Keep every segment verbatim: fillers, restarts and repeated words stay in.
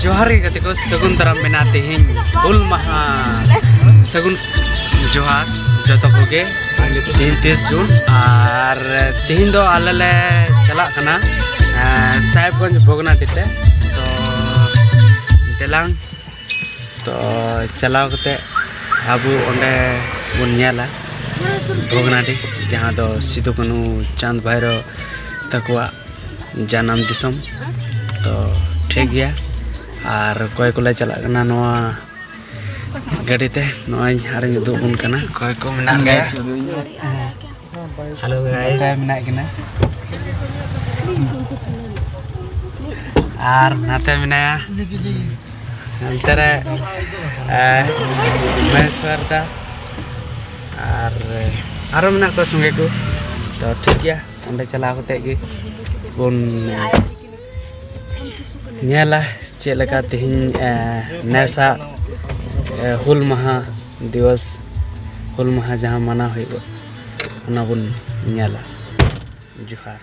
ᱡᱚᱦᱟᱨ ᱜᱮ ᱜᱟᱛᱮ ᱠᱚ, ᱥᱟᱹᱜᱩᱱ ᱫᱟᱨᱟᱢ ᱢᱮᱱᱟᱜᱼᱟ ᱛᱮᱦᱮᱧ ᱦᱩᱞ ᱢᱟᱦᱟ᱾ ᱥᱟᱹᱜᱩᱱ ᱡᱚᱦᱟᱨ ᱡᱚᱛᱚ ᱠᱚᱜᱮ᱾ ᱛᱮᱦᱮᱧ ᱛᱤᱥ ᱡᱩᱱ, ᱟᱨ ᱛᱮᱦᱮᱧ ᱫᱚ ᱟᱞᱮ ᱞᱮ ᱪᱟᱞᱟᱜ ᱠᱟᱱᱟ ᱥᱟᱦᱮᱵᱽᱜᱚᱸᱡᱽ ᱵᱷᱚᱜᱽᱱᱟᱰᱤ ᱛᱮ᱾ ᱛᱚ ᱫᱮᱞᱟᱝ, ᱛᱚ ᱪᱟᱞᱟᱣ ᱠᱟᱛᱮ ᱟᱵᱚ ᱚᱸᱰᱮ ᱵᱚᱱ ᱧᱮᱞᱟ ᱵᱷᱚᱜᱽᱱᱟᱰᱤ, ᱡᱟᱦᱟᱸ ᱫᱚ ᱥᱤᱫᱩ ᱠᱟᱹᱱᱦᱩ ᱪᱟᱸᱫᱽ ᱵᱷᱟᱭᱨᱳ ᱛᱟᱠᱚᱣᱟᱜ ᱡᱟᱱᱟᱢ ᱫᱤᱥᱚᱢ᱾ ᱛᱚ ᱴᱷᱤᱠ ᱜᱮᱭᱟ, ᱟᱨ ᱚᱠᱚᱭ ᱠᱚᱞᱮ ᱪᱟᱞᱟᱜ ᱠᱟᱱᱟ ᱱᱚᱣᱟ ᱜᱟᱹᱰᱤ ᱛᱮ, ᱱᱚᱜᱼᱚᱭ ᱟᱨᱤᱧ ᱩᱫᱩᱜ ᱟᱵᱚᱱ ᱠᱟᱱᱟ ᱚᱠᱚᱭ ᱠᱚ ᱢᱮᱱᱟᱜ ᱞᱮᱭᱟ᱾ Hello guys. ᱱᱚᱛᱮ ᱢᱮᱱᱟᱜ ᱠᱤᱱᱟ᱾ ᱟᱨ ᱱᱟᱛᱮ ᱢᱮᱱᱟᱭᱟ, ᱱᱚᱛᱮ ᱨᱮ ᱢᱚᱦᱮᱥᱣᱟᱨ ᱫᱟ, ᱟᱨ ᱟᱨᱚ ᱢᱮᱱᱟᱜ ᱠᱚᱣᱟ ᱥᱚᱸᱜᱮ ᱠᱚ᱾ ᱛᱚ ᱴᱷᱤᱠ ᱜᱮᱭᱟ, ᱚᱸᱰᱮ ᱪᱟᱞᱟᱣ ᱠᱟᱛᱮ ᱜᱮ ᱵᱚᱱ ᱧᱮᱞᱟ ᱪᱮᱫ ᱞᱮᱠᱟ ᱛᱮᱦᱮᱧ ᱱᱮᱥᱟᱜ ᱦᱩᱞ ᱢᱟᱦᱟ ᱫᱤᱵᱚᱥ, ᱦᱩᱞ ᱢᱟᱦᱟ ᱡᱟᱦᱟᱸ ᱢᱟᱱᱟᱣ ᱦᱩᱭᱩᱜᱼᱟ, ᱚᱱᱟ ᱵᱚᱱ ᱧᱮᱞᱟ᱾ ᱡᱚᱦᱟᱨ᱾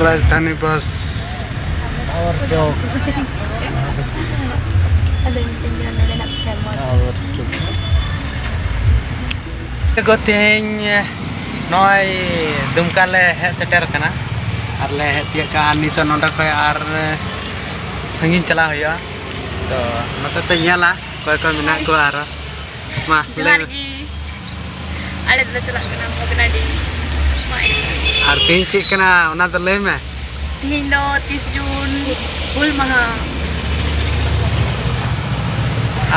ᱨᱟᱡᱽᱫᱷᱟᱱᱤ ᱵᱟᱥ᱾ ᱟᱫᱚ ᱢᱤᱛᱟᱹᱧ ᱠᱟᱱᱟ ᱱᱚᱰᱮᱱᱟᱜ ᱯᱷᱮᱢᱟᱥ᱾ ᱛᱮᱦᱮᱧ ᱱᱚᱜᱼᱚᱭ ᱫᱩᱢᱠᱟ ᱞᱮ ᱦᱮᱡ ᱥᱮᱴᱮᱨ ᱟᱠᱟᱱᱟ, ᱟᱨ ᱞᱮ ᱦᱮᱡ ᱛᱤᱭᱳᱜ ᱠᱟᱜᱼᱟ᱾ ᱟᱨ ᱱᱤᱛᱚᱜ ᱱᱚᱸᱰᱮ ᱠᱷᱚᱱ ᱟᱨ ᱥᱟᱺᱜᱤᱧ ᱪᱟᱞᱟᱣ ᱦᱩᱭᱩᱜᱼᱟ᱾ ᱛᱚ ᱱᱚᱛᱮ ᱯᱮ ᱧᱮᱞᱟ ᱚᱠᱚᱭ ᱠᱚ ᱢᱮᱱᱟᱜ ᱠᱚᱣᱟ ᱟᱨᱚ᱾ ᱢᱟ ᱞᱟᱹᱭ ᱡᱚᱦᱟᱨ ᱢᱮ᱾ ᱜᱮ᱾ ᱟᱞᱮ ᱫᱚᱞᱮ ᱪᱟᱞᱟᱜ ᱠᱟᱱᱟ ᱵᱷᱚᱜᱽᱱᱟᱰᱤ᱾ ᱢᱟ ᱮᱱᱠᱷᱟᱱ᱾ ᱟᱨ ᱛᱮᱦᱮᱧ ᱪᱮᱫ ᱠᱟᱱᱟ ᱚᱱᱟ ᱫᱚ ᱞᱟᱹᱭ ᱢᱮ᱾ ᱛᱮᱦᱮᱧ ᱫᱚ ᱛᱤᱥ ᱡᱩᱱ, ᱦᱩᱞ ᱢᱟᱦᱟ᱾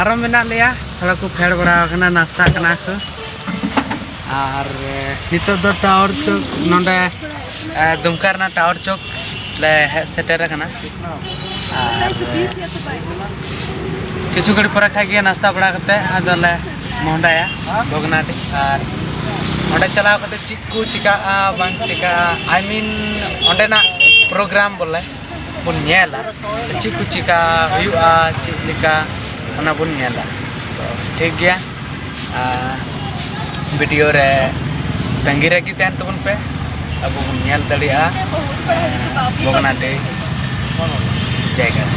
ᱟᱨᱚ ᱢᱮᱱᱟᱜ ᱞᱮᱭᱟ, ᱛᱷᱚᱲᱟ ᱠᱚ ᱯᱷᱮᱰ ᱵᱟᱲᱟ ᱟᱠᱟᱱᱟ, ᱱᱟᱥᱛᱟᱜ ᱠᱟᱱᱟ ᱠᱚ᱾ ᱟᱨ ᱱᱤᱛᱚᱜ ᱫᱚ ᱴᱟᱣᱟᱨ ᱪᱚᱠ, ᱱᱚᱰᱮ ᱫᱩᱢᱠᱟ ᱨᱮᱱᱟᱜ ᱴᱟᱣᱟᱨ ᱪᱚᱠ ᱞᱮ ᱦᱮᱡ ᱥᱮᱴᱮᱨ ᱟᱠᱟᱱᱟ᱾ ᱟᱨ ᱠᱤᱪᱷᱩ ᱜᱷᱟᱹᱲᱤᱡ ᱯᱚᱨᱮ ᱠᱷᱟᱡ ᱜᱮ ᱱᱟᱥᱛᱟ ᱵᱟᱲᱟ ᱠᱟᱛᱮ ᱟᱫᱚᱞᱮ ᱢᱚᱦᱰᱟᱭᱟ ᱵᱷᱚᱜᱽᱱᱟᱰᱤ᱾ ᱟᱨ ᱚᱸᱰᱮ ᱪᱟᱞᱟᱣ ᱠᱟᱛᱮ ᱪᱮᱫ ᱠᱚ ᱪᱤᱠᱟᱹᱜᱼᱟ ᱵᱟᱝ ᱪᱤᱠᱟᱹᱜᱼᱟ, I mean ᱚᱸᱰᱮᱱᱟᱜ ᱯᱨᱳᱜᱨᱟᱢ ᱵᱚᱞᱮ ᱵᱚᱱ ᱧᱮᱞᱟ, ᱪᱮᱫ ᱠᱚ ᱪᱤᱠᱟ ᱦᱩᱭᱩᱜᱼᱟ, ᱪᱮᱫ ᱞᱮᱠᱟ, ᱚᱱᱟ ᱵᱚᱱ ᱧᱮᱞᱟ᱾ ᱛᱚ ᱴᱷᱤᱠ ᱜᱮᱭᱟ, ᱟᱨ ᱵᱷᱤᱰᱤᱭᱳ ᱨᱮ ᱛᱟᱺᱜᱤ ᱨᱮᱜᱮ ᱛᱟᱦᱮᱱ ᱛᱟᱵᱚᱱ ᱯᱮ, ᱟᱵᱚ ᱵᱚᱱ ᱧᱮᱞ ᱫᱟᱲᱮᱭᱟᱜᱼᱟ ᱵᱷᱚᱜᱽᱱᱟᱰᱤ ᱡᱟᱭᱜᱟ ᱨᱮ᱾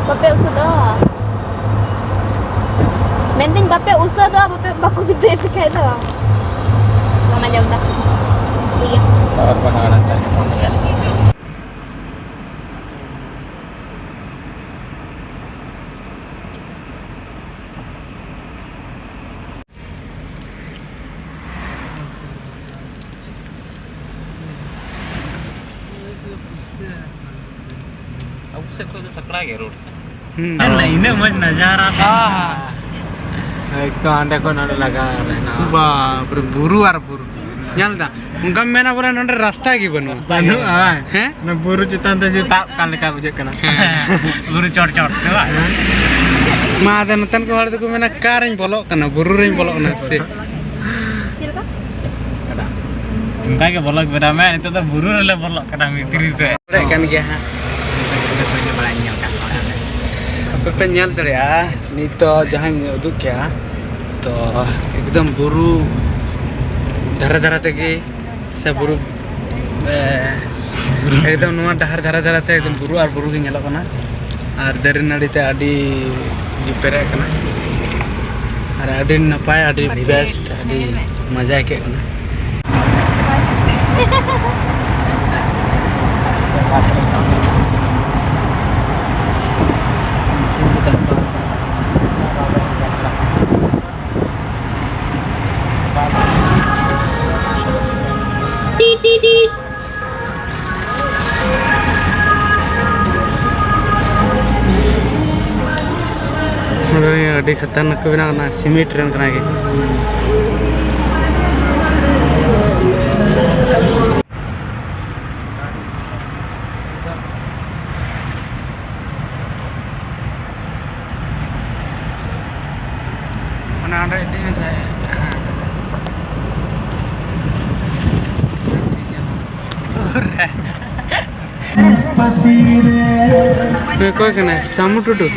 ᱵᱟᱯᱮ ᱩᱥᱟᱹᱫᱚᱜᱼᱟ? ᱢᱮᱱᱫᱟᱹᱧ ᱵᱟᱯᱮ ᱩᱥᱟᱹᱫᱚᱜᱼᱟ, ᱵᱟᱯᱮ, ᱵᱟᱠᱚ ᱵᱤᱫᱟᱹᱭ ᱯᱮ ᱠᱷᱟᱡ ᱫᱚ᱾ ᱵᱟᱢ ᱟᱸᱡᱚᱢ ᱫᱟ? ᱴᱷᱤᱠ ᱜᱮᱭᱟ᱾ ᱟᱵᱚ ᱥᱮᱫ ᱠᱷᱚᱱ ᱫᱚ ᱥᱟᱠᱲᱟ ᱜᱮ ᱨᱳᱰ ᱥᱮᱫ᱾ ᱦᱩᱸ᱾ ᱤᱱᱟᱹᱜ ᱢᱚᱡᱽ ᱱᱟᱡᱟᱨᱟ᱾ ᱦᱮᱸ, ᱦᱮᱸ᱾ ᱮᱠᱫᱚᱢ ᱦᱟᱸᱰᱮ ᱠᱷᱚᱱ ᱱᱚᱰᱮ ᱞᱟᱜᱟᱣ ᱞᱮᱱᱟ᱾ ᱵᱟᱯ ᱨᱮ, ᱵᱩᱨᱩ ᱟᱨ ᱵᱩᱨᱩ᱾ ᱧᱮᱞ ᱫᱟ, ᱚᱱᱠᱟᱢ ᱢᱮᱱᱟ ᱵᱚᱞᱮ ᱱᱚᱰᱮ ᱨᱟᱥᱛᱟ ᱜᱮ ᱵᱟᱹᱱᱩᱜᱼᱟ᱾ ᱵᱟᱹᱱᱩᱜᱼᱟ ᱵᱟᱝ? ᱦᱮᱸ? ᱚᱱᱟ ᱵᱩᱨᱩ ᱪᱮᱛᱟᱱ ᱛᱮ ᱡᱩᱫᱤ ᱛᱟᱵ ᱠᱟᱱ ᱞᱮᱠᱟ ᱵᱩᱡᱷᱟᱹᱜ ᱠᱟᱱᱟ᱾ ᱦᱮᱸ᱾ ᱵᱩᱨᱩ ᱪᱚᱴ ᱪᱚᱴ ᱛᱮ ᱵᱟᱝ? ᱢᱟ ᱟᱫᱚ ᱱᱚᱛᱮᱱ ᱠᱚ ᱦᱚᱲ ᱫᱚᱠᱚ ᱢᱮᱱᱟ, "ᱚᱠᱟᱨᱮᱧ ᱵᱚᱞᱚᱜ ᱠᱟᱱᱟ, ᱵᱩᱨᱩ ᱨᱮᱧ ᱵᱚᱞᱚᱜ ᱠᱟᱱᱟ ᱥᱮ?" ᱚᱱᱠᱟ ᱜᱮ ᱵᱚᱞᱚ ᱵᱮᱱᱟᱣ ᱢᱮ, ᱱᱤᱛᱚᱜ ᱫᱚ ᱵᱩᱨᱩ ᱨᱮᱞᱮ ᱵᱚᱞᱚᱜ ᱠᱟᱱᱟ ᱵᱷᱤᱛᱨᱤ ᱥᱮᱫ᱾ ᱫᱟᱲᱮᱭᱟᱜ ᱠᱟᱱ ᱜᱮᱭᱟ ᱦᱟᱸᱜ᱾ ᱟᱯᱮ ᱯᱮ ᱧᱮᱞ ᱫᱟᱲᱮᱭᱟᱜᱼᱟ, ᱱᱤᱛᱚᱜ ᱡᱟᱦᱟᱸᱧ ᱩᱫᱩᱜ ᱠᱮᱜᱼᱟ, ᱛᱚ ᱮᱠᱫᱚᱢ ᱵᱩᱨᱩ ᱫᱷᱟᱨᱮ ᱫᱷᱟᱨᱮ ᱛᱮᱜᱮ ᱥᱮ ᱵᱩᱨᱩ, ᱮ, ᱮᱠᱫᱚᱢ ᱱᱚᱣᱟ ᱰᱟᱦᱟᱨ ᱫᱷᱟᱨᱮ ᱫᱷᱟᱨᱮ ᱛᱮ ᱮᱠᱫᱚᱢ ᱵᱩᱨᱩ ᱟᱨ ᱵᱩᱨᱩ ᱜᱮ ᱧᱮᱞᱚᱜ ᱠᱟᱱᱟ᱾ ᱟᱨ ᱫᱟᱨᱮ ᱱᱟᱹᱲᱤ ᱛᱮ ᱟᱹᱰᱤ ᱜᱮ ᱯᱮᱨᱮᱡ ᱟᱠᱟᱱᱟ᱾ ᱟᱨ ᱟᱹᱰᱤ ᱱᱟᱯᱟᱭ, ᱟᱹᱰᱤ ᱵᱮᱥᱴ, ᱟᱹᱰᱤ ᱢᱚᱡᱟ ᱟᱹᱭᱠᱟᱹᱜ ᱠᱟᱱᱟ᱾ ᱱᱚᱰᱮ ᱟᱹᱰᱤ ᱠᱷᱟᱛᱟᱨᱱᱟᱠ ᱠᱚ ᱵᱮᱱᱟᱣ ᱠᱟᱱᱟ, ᱥᱤᱢᱮᱱᱴ ᱨᱮᱱ ᱠᱟᱱᱟ ᱜᱮ᱾ ᱚᱱᱟ ᱚᱸᱰᱮ ᱤᱫᱤ ᱢᱮᱥᱮ᱾ ᱚᱠᱚᱭ ᱠᱟᱱᱟᱭ? ᱥᱟᱢᱩ ᱴᱩᱰᱩ?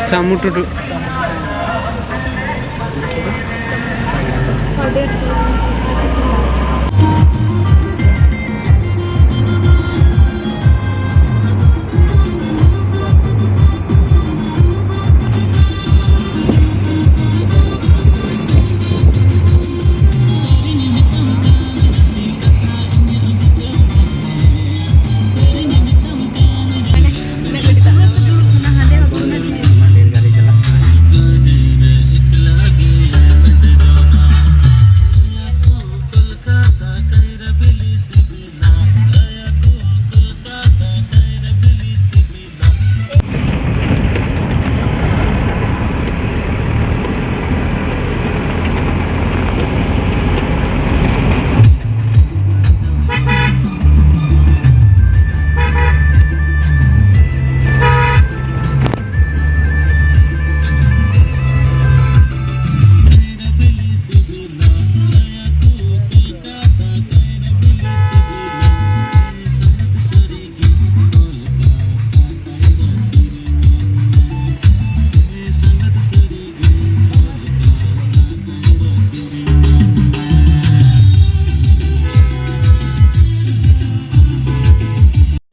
ᱥᱟᱢᱩ ᱴᱩᱰᱩ᱾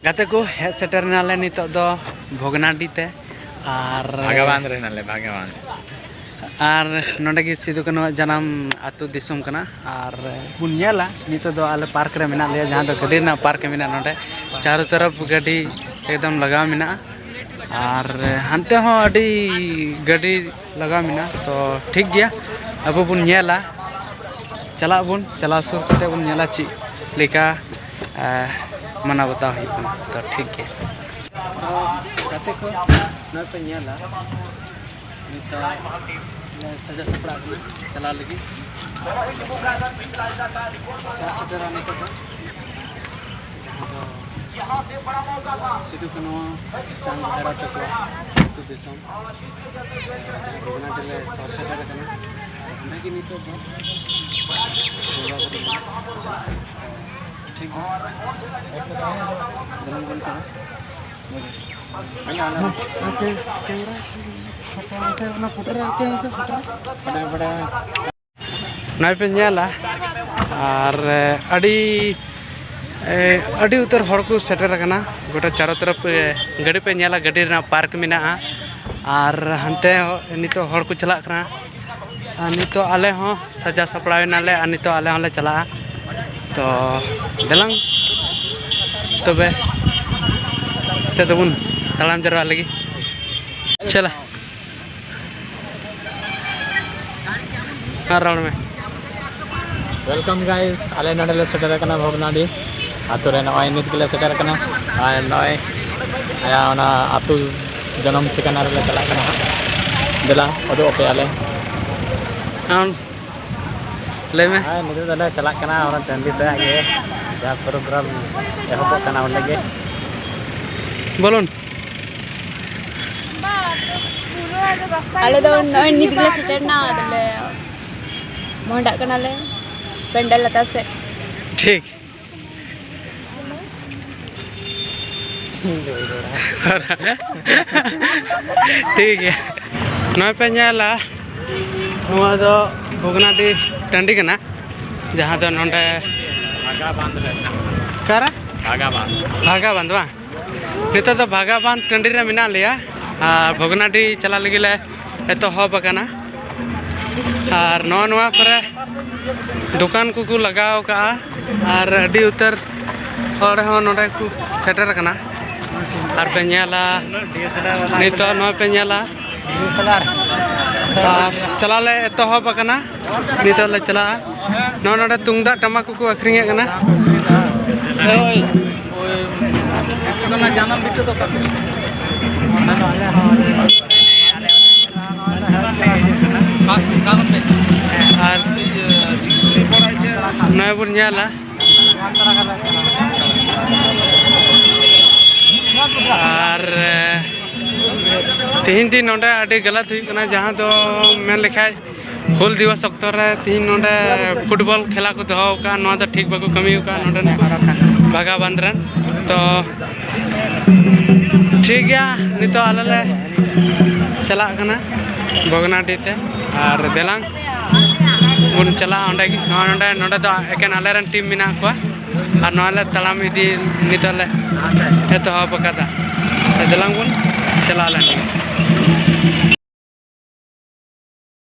ᱜᱟᱛᱮ ᱠᱚ, ᱦᱮᱡ ᱥᱮᱴᱮᱨ ᱮᱱᱟᱞᱮ ᱱᱤᱛᱚᱜ ᱫᱚ ᱵᱷᱚᱜᱽᱱᱟᱰᱤ ᱛᱮ᱾ ᱟᱨ ᱵᱷᱟᱜᱟᱣᱟᱱ ᱨᱮ ᱦᱮᱱᱟᱜ ᱞᱮ, ᱵᱷᱟᱜᱟᱣᱟᱱ᱾ ᱟᱨ ᱱᱚᱰᱮ ᱜᱮ ᱥᱤᱫᱩ ᱠᱟᱹᱱᱦᱩᱣᱟᱜ ᱡᱟᱱᱟᱢ ᱟᱹᱛᱩ ᱫᱤᱥᱚᱢ ᱠᱟᱱᱟ᱾ ᱟᱨ ᱵᱚᱱ ᱧᱮᱞᱟ, ᱱᱤᱛᱚᱜ ᱫᱚ ᱟᱞᱮ ᱯᱟᱨᱠ ᱨᱮ ᱢᱮᱱᱟᱜ ᱞᱮᱭᱟ, ᱡᱟᱦᱟᱸ ᱫᱚ ᱜᱟᱹᱰᱤ ᱨᱮᱱᱟᱜ ᱯᱟᱨᱠ ᱢᱮᱱᱟᱜᱼᱟ᱾ ᱱᱚᱰᱮ ᱪᱟᱨᱚ ᱛᱚᱨᱚᱯ ᱜᱟᱹᱰᱤ ᱮᱠᱫᱚᱢ ᱞᱟᱜᱟᱣ ᱢᱮᱱᱟᱜᱼᱟ᱾ ᱟᱨ ᱦᱟᱱᱛᱮ ᱦᱚᱸ ᱟᱹᱰᱤ ᱜᱟᱹᱰᱤ ᱞᱟᱜᱟᱣ ᱢᱮᱱᱟᱜᱼᱟ᱾ ᱛᱚ ᱴᱷᱤᱠ ᱜᱮᱭᱟ, ᱟᱵᱚ ᱵᱚᱱ ᱧᱮᱞᱟ, ᱪᱟᱞᱟᱜ ᱟᱵᱚᱱ, ᱪᱟᱞᱟᱣ ᱥᱩᱨ ᱠᱟᱛᱮ ᱵᱚᱱ ᱧᱮᱞᱟ ᱪᱮᱫ ᱞᱮᱠᱟ, ᱮ, ᱢᱟᱱᱟᱣ ᱵᱟᱛᱟᱣ ᱦᱩᱭᱩᱜ ᱠᱟᱱᱟ᱾ ᱛᱚ ᱴᱷᱤᱠ ᱜᱮᱭᱟ᱾ ᱛᱮᱠᱚ ᱱᱚᱜᱼᱚᱭ ᱯᱮ ᱧᱮᱞᱟ, ᱱᱤᱛᱚᱜ ᱞᱮ ᱥᱟᱡᱟᱣ ᱥᱟᱯᱲᱟᱜ ᱠᱟᱱᱟ ᱪᱟᱞᱟᱣ ᱞᱟᱹᱜᱤᱫ᱾ ᱥᱮᱴᱮᱨᱟ ᱱᱤᱛᱚᱜ ᱫᱚ, ᱡᱟᱦᱟᱸ ᱫᱚ ᱥᱤᱫᱩ ᱠᱟᱹᱱᱦᱩ ᱪᱟᱸᱫᱽ ᱵᱷᱟᱭᱨᱟ ᱛᱟᱠᱚᱣᱟᱜ ᱟᱹᱛᱩ ᱫᱤᱥᱚᱢ, ᱡᱟᱦᱟᱸ ᱵᱷᱚᱜᱽᱱᱟᱰᱤ ᱞᱮ ᱥᱚᱦᱚᱨ ᱥᱮᱴᱮᱨ ᱟᱠᱟᱱᱟ᱾ ᱚᱸᱰᱮ ᱜᱮ ᱱᱤᱛᱚᱜ ᱫᱚ ᱵᱚᱸᱜᱟ ᱵᱩᱨᱩ ᱪᱟᱞᱟᱜ ᱠᱟᱱᱟ᱾ ᱴᱷᱤᱠ ᱜᱮᱭᱟ, ᱫᱮᱞᱟᱝ ᱵᱚᱱ ᱠᱟᱱᱟ᱾ ᱱᱚᱜᱼᱚᱭ ᱯᱮ ᱧᱮᱞᱟ, ᱟᱨ ᱟᱹᱰᱤ, ᱟᱹᱰᱤ ᱩᱛᱟᱹᱨ ᱦᱚᱲ ᱠᱚ ᱥᱮᱴᱮᱨ ᱟᱠᱟᱱᱟ᱾ ᱜᱚᱴᱟ ᱪᱟᱨᱚ ᱛᱚᱨᱚᱯ ᱜᱟᱹᱰᱤ ᱯᱮ ᱧᱮᱞᱟ, ᱜᱟᱹᱰᱤ ᱨᱮᱱᱟᱜ ᱯᱟᱨᱠ ᱢᱮᱱᱟᱜᱼᱟ᱾ ᱟᱨ ᱦᱟᱱᱛᱮ ᱱᱤᱛᱚᱜ ᱦᱚᱲ ᱠᱚ ᱪᱟᱞᱟᱜ ᱠᱟᱱᱟ᱾ ᱟᱨ ᱱᱤᱛᱚᱜ ᱟᱞᱮ ᱦᱚᱸ ᱥᱟᱡᱟᱣ ᱥᱟᱯᱲᱟᱣ ᱮᱱᱟᱞᱮ, ᱟᱨ ᱱᱤᱛᱚᱜ ᱟᱞᱮ ᱦᱚᱸᱞᱮ ᱪᱟᱞᱟᱜᱼᱟ᱾ ᱛᱚ ᱫᱮᱞᱟᱝ ᱛᱚᱵᱮ, ᱱᱤᱛᱚᱜ ᱫᱚᱵᱚᱱ ᱛᱟᱲᱟᱢ ᱡᱟᱣᱨᱟᱜ ᱞᱟᱹᱜᱤᱫ᱾ ᱪᱟᱞᱟ, ᱟᱨ ᱨᱚᱲ ᱢᱮ᱾ Welcome guys, ᱟᱞᱮ ᱱᱚᱰᱮ ᱞᱮ ᱥᱮᱴᱮᱨ ᱟᱠᱟᱱᱟ ᱵᱷᱚᱜᱽᱱᱟᱰᱤ ᱟᱛᱳ ᱨᱮ᱾ ᱱᱚᱜᱼᱚᱭ ᱱᱤᱛ ᱜᱮᱞᱮ ᱥᱮᱴᱮᱨ ᱟᱠᱟᱱᱟ, ᱟᱨ ᱱᱚᱜᱼᱚᱭ ᱟᱭᱟᱜ ᱚᱱᱟ ᱟᱛᱳ ᱡᱚᱱᱚᱢ ᱴᱷᱤᱠᱟᱹᱱᱟ ᱨᱮᱞᱮ ᱪᱟᱞᱟᱜ ᱠᱟᱱᱟ ᱦᱟᱸᱜ᱾ ᱫᱮᱞᱟ, ᱩᱫᱩᱜ ᱟᱯᱮᱭᱟᱞᱮ᱾ ᱟᱢ ᱞᱟᱹᱭ ᱢᱮ᱾ ᱟᱨ ᱱᱤᱛᱚᱜ ᱫᱚᱞᱮ ᱪᱟᱞᱟᱜ ᱠᱟᱱᱟ ᱚᱱᱟ ᱴᱟᱺᱰᱤ ᱥᱮᱫ ᱜᱮ, ᱡᱟᱦᱟᱸ ᱯᱨᱳᱜᱨᱟᱢ ᱮᱦᱚᱵᱚᱜ ᱠᱟᱱᱟ ᱚᱸᱰᱮ ᱜᱮ᱾ ᱵᱚᱞᱩᱱ᱾ ᱟᱞᱮ ᱫᱚ ᱱᱚᱜᱼᱚᱭ ᱱᱤᱛ ᱜᱮᱞᱮ ᱥᱮᱴᱮᱨ ᱮᱱᱟ, ᱟᱫᱚᱞᱮ ᱢᱚᱦᱰᱟᱜ ᱠᱟᱱᱟᱞᱮ ᱯᱮᱱᱰᱮᱞ ᱞᱟᱛᱟᱨ ᱥᱮᱫ᱾ ᱴᱷᱤᱠ᱾ ᱴᱷᱤᱠ ᱜᱮᱭᱟ, ᱱᱚᱜᱼᱚᱭ ᱯᱮ ᱧᱮᱞᱟ, ᱱᱚᱣᱟ ᱫᱚ ᱵᱷᱚᱜᱽᱱᱟᱰᱤ ᱴᱟᱺᱰᱤ ᱠᱟᱱᱟ, ᱡᱟᱦᱟᱸ ᱫᱚ ᱱᱚᱰᱮ ᱵᱷᱟᱜᱟ ᱵᱟᱸᱫᱷ ᱨᱮ᱾ ᱚᱠᱟᱨᱮ? ᱵᱷᱟᱜᱟ ᱵᱟᱸᱫᱷ᱾ ᱵᱷᱟᱜᱟ ᱵᱟᱸᱫᱷ ᱵᱟᱝ? ᱱᱤᱛᱚᱜ ᱫᱚ ᱵᱷᱟᱜᱟ ᱵᱟᱸᱫᱷ ᱴᱟᱺᱰᱤ ᱨᱮ ᱢᱮᱱᱟᱜ ᱞᱮᱭᱟ, ᱟᱨ ᱵᱷᱚᱜᱽᱱᱟᱰᱤ ᱪᱟᱞᱟᱜ ᱞᱟᱹᱜᱤᱫ ᱞᱮ ᱮᱛᱚᱦᱚᱵ ᱟᱠᱟᱱᱟ᱾ ᱟᱨ ᱱᱚᱜᱼᱚ ᱱᱚᱣᱟ ᱠᱚᱨᱮ ᱫᱚᱠᱟᱱ ᱠᱚᱠᱚ ᱞᱟᱜᱟᱣ ᱠᱟᱜᱼᱟ, ᱟᱨ ᱟᱹᱰᱤ ᱩᱛᱟᱹᱨ ᱦᱚᱲ ᱦᱚᱸ ᱱᱚᱰᱮ ᱠᱚ ᱥᱮᱴᱮᱨ ᱟᱠᱟᱱᱟ᱾ ᱟᱨ ᱯᱮ ᱧᱮᱞᱟ, ᱱᱤᱛᱚᱜ ᱱᱚᱣᱟ ᱯᱮ ᱧᱮᱞᱟ, ᱟᱨ ᱪᱟᱞᱟᱣ ᱞᱮ ᱮᱛᱚᱦᱚᱵ ᱟᱠᱟᱱᱟ᱾ ᱱᱤᱛᱚᱜ ᱞᱮ ᱪᱟᱞᱟᱜᱼᱟ᱾ ᱱᱚᱜᱼᱚ ᱱᱚᱰᱮ ᱛᱩᱢᱫᱟᱜ ᱴᱟᱢᱟᱠ ᱠᱚᱠᱚ ᱟᱹᱠᱷᱨᱤᱧᱮᱫ ᱠᱟᱱᱟ᱾ ᱦᱳᱭ᱾ ᱡᱟᱱᱟᱢ ᱵᱷᱤᱴᱟᱹ ᱫᱚ ᱚᱠᱟ ᱥᱮᱫ? ᱟᱨ ᱱᱚᱜᱼᱚᱭ ᱵᱚᱱ ᱧᱮᱞᱟ᱾ ᱟᱨ ᱛᱮᱦᱮᱧ ᱫᱤᱱ ᱱᱚᱰᱮ ᱟᱹᱰᱤ ᱜᱟᱞᱟᱛ ᱦᱩᱭᱩᱜ ᱠᱟᱱᱟ, ᱡᱟᱦᱟᱸ ᱫᱚ ᱢᱮᱱ ᱞᱮᱠᱷᱟᱡ ᱦᱩᱞ ᱫᱤᱵᱚᱥ ᱚᱠᱛᱚ ᱨᱮ ᱛᱮᱦᱮᱧ ᱱᱚᱰᱮ ᱯᱷᱩᱴᱵᱚᱞ ᱠᱷᱮᱞᱟ ᱠᱚ ᱫᱚᱦᱚ ᱟᱠᱟᱫᱼᱟ᱾ ᱱᱚᱣᱟ ᱫᱚ ᱴᱷᱤᱠ ᱵᱟᱠᱚ ᱠᱟᱹᱢᱤ ᱟᱠᱟᱫᱼᱟ ᱱᱚᱰᱮᱱ ᱠᱚ ᱵᱷᱟᱜᱟ ᱵᱟᱸᱫᱽ ᱨᱮᱱ᱾ ᱛᱚ ᱴᱷᱤᱠ ᱜᱮᱭᱟ, ᱱᱤᱛᱚᱜ ᱟᱞᱮ ᱞᱮ ᱪᱟᱞᱟᱜ ᱠᱟᱱᱟ ᱵᱷᱚᱜᱽᱱᱟᱰᱤ ᱛᱮ᱾ ᱟᱨ ᱫᱮᱞᱟᱝ ᱵᱚᱱ ᱪᱟᱞᱟᱜᱼᱟ ᱚᱸᱰᱮ ᱜᱮ᱾ ᱱᱚᱣᱟ ᱱᱚᱰᱮ, ᱱᱚᱰᱮ ᱫᱚ ᱮᱠᱮᱱ ᱟᱞᱮ ᱨᱮᱱ ᱴᱤᱢ ᱢᱮᱱᱟᱜ ᱠᱚᱣᱟ᱾ ᱟᱨ ᱱᱚᱣᱟ ᱞᱮ ᱛᱟᱲᱟᱢ ᱤᱫᱤ, ᱱᱤᱛᱚᱜ ᱞᱮ ᱮᱛᱚᱦᱚᱵ ᱟᱠᱟᱫᱟ᱾ ᱫᱮᱞᱟᱝ ᱵᱚᱱ ᱪᱟᱞᱟᱣ ᱞᱮᱱ ᱜᱮ᱾